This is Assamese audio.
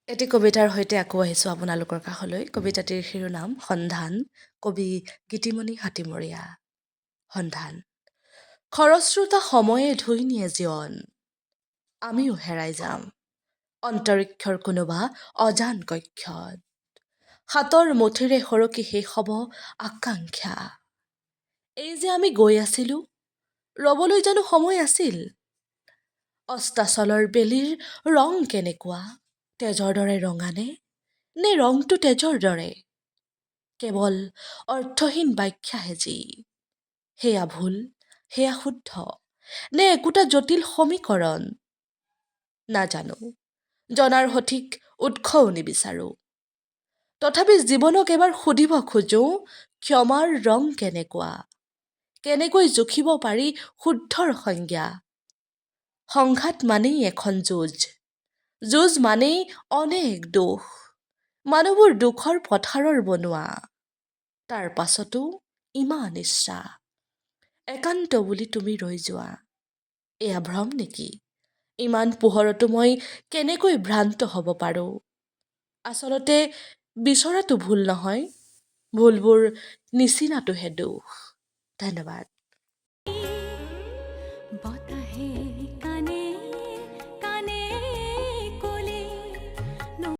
এটি কবিতাৰ সৈতে আকৌ আহিছোঁ আপোনালোকৰ কাষলৈ। কবিতাটিৰ শিৰোনাম সন্ধান। কবি গীতিমণি হাতীমৰীয়া। সন্ধান। খৰস্ৰোতা সময়ে ধুই নিয়ে জীৱন, আমিও হেৰাই যাম অন্তৰীক্ষৰ কোনোবা অজান কক্ষত। হাতৰ মুঠিৰে সৰকি শেষ হ'ব আকাংক্ষা। এই যে আমি গৈ আছিলোঁ, ৰ'বলৈ জানো সময় আছিল? অস্তাচলৰ বেলিৰ ৰং কেনেকুৱা? তেজৰ দৰে ৰঙানে, নে ৰংটো তেজৰ দৰে? কেৱল অৰ্থহীন ব্যাখ্যাহে যি। সেয়া ভুল, সেয়া শুদ্ধ, নে একোটা জটিল সমীকৰণ? নাজানো, জনাৰ সঠিক উৎসও নিবিচাৰোঁ। তথাপি জীৱনক এবাৰ সুধিব খোজোঁ, ক্ষমাৰ ৰং কেনেকুৱা? কেনেকৈ জুখিব পাৰি শুদ্ধৰ সংজ্ঞা? সংঘাত মানেই এখন যুঁজ, যুঁজ মানেই অনেক দুখ। মানুহবোৰ দুখৰ পথাৰৰ বনোৱা, তাৰ পাছতো ইমান ইচ্ছা। একান্ত বুলি তুমি ৰৈ যোৱা, এয়া ভ্ৰম নেকি? ইমান পোহৰতো মই কেনেকৈ ভ্ৰান্ত হ'ব পাৰোঁ? আচলতে বিচৰাটো ভুল নহয়, ভুলবোৰ নিচিনাটোহে দোষ। ধন্যবাদ। বতাহে কানে